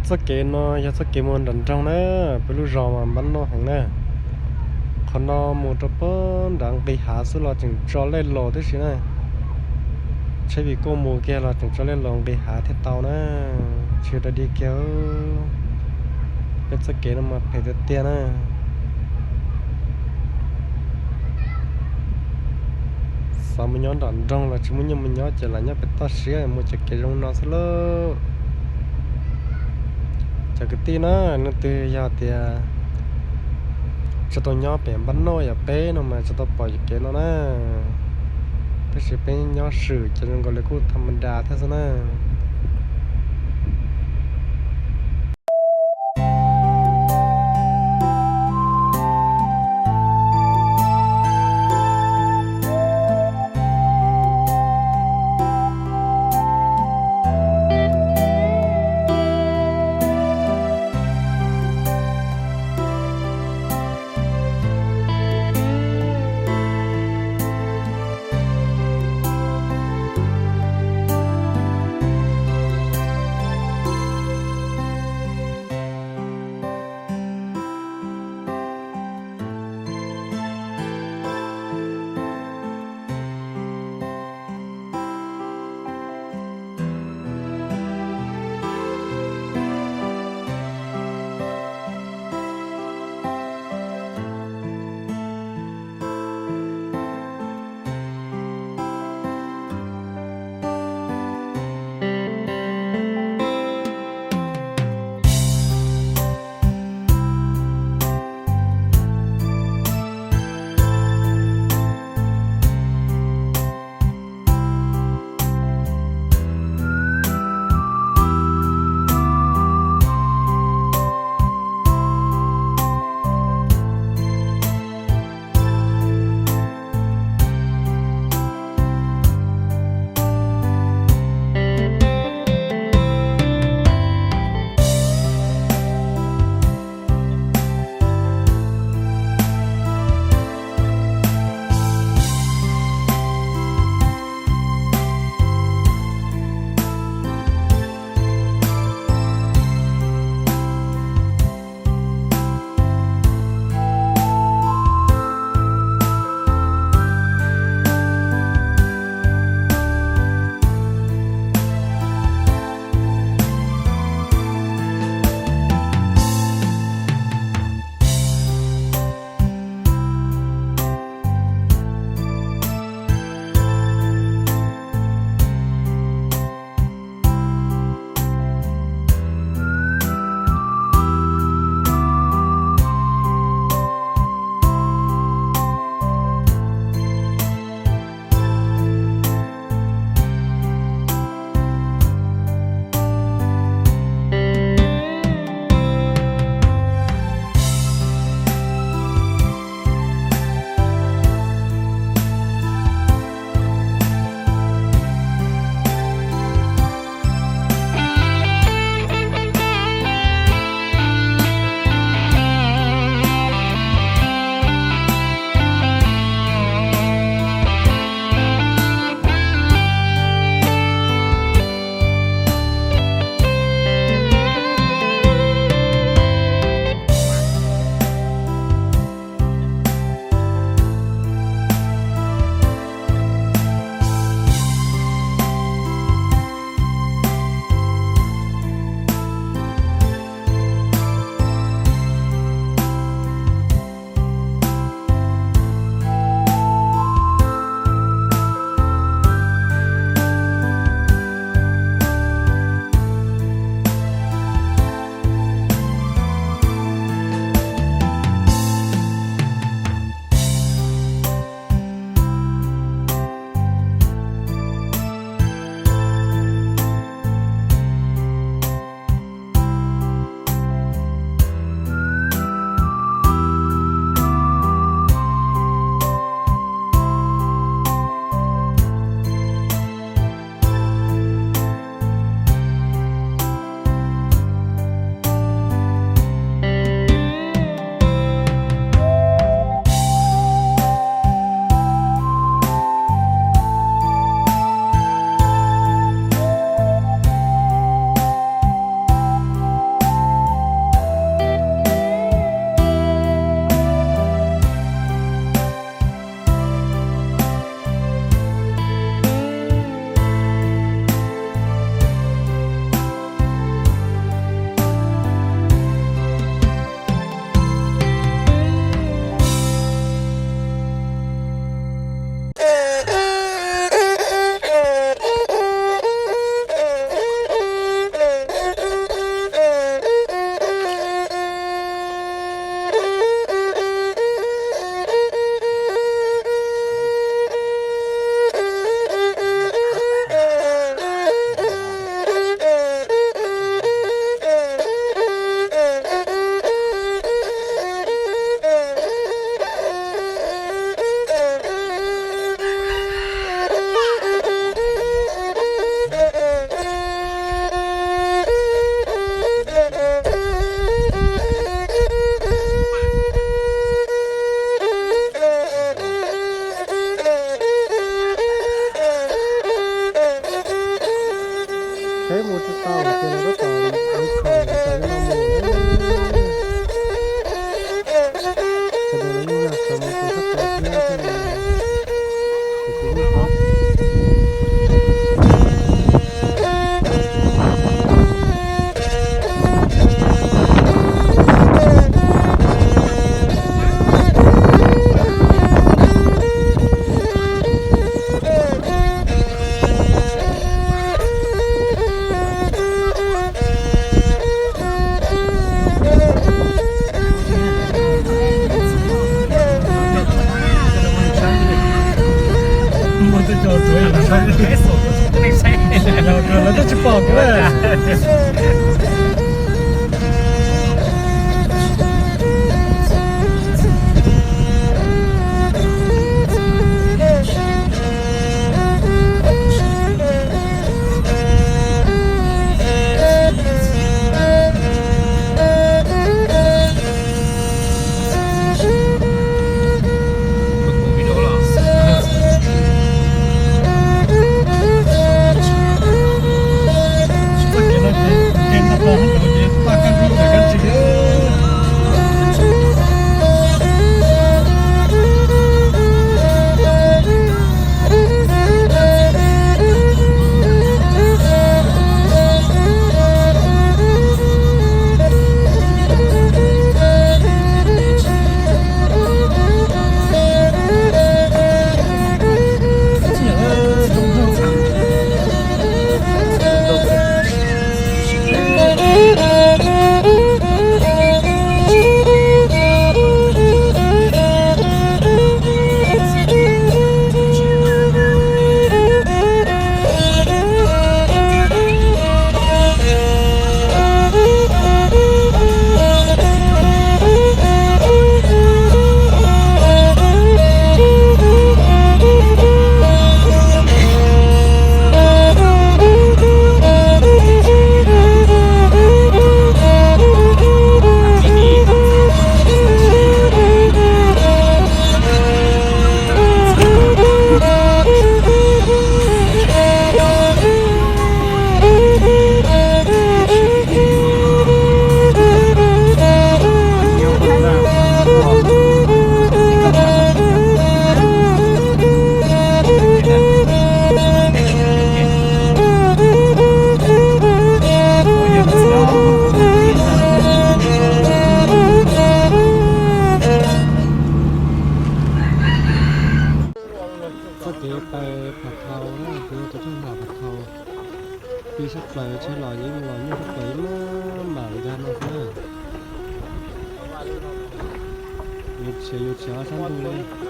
Txoj kev no yog txoj kev mus nram nroog na, peb lub zos mas npab noj heev na. Qhov no mus rau pem nrad nqis hav xwb los tseem tso lej los tib si na. Tsheb vim kuj mus kiag los tseem tso lej los nqis hav thiaj tau na. Tsis da dig kiag. Peb txoj kev no mas phem tiag tiag na. Xav mus nyob nram nroog los tsis muaj nyiaj mus nyob ces lam nyob pem toj siab mus cov kev zoo no xwb lauj. Cov kwv tij na, leej twg yog tias tsis tau nyob pem npab noj yam peb no mas tsis tau pom cov kev no na. Tab sis peb nyob swm ces zoo nkaus li kuj tham ma das thiab xwb na. Tab tom mus khoom rau noj mus na. Sawv daws los yeej yog sawv mus tus sab plaws thiab thiaj li tus tus lub hov. Lawv twb tsis pom kuv. Txoj kev pais Phav Thau na, kuv tus tshaj nram Phav Thau. Pib sab plaws tsheb los yeej los nyuaj sab plaws ib mam mam nkag no xwb na. Yuav tshiav yuav tshiav sab ntug li.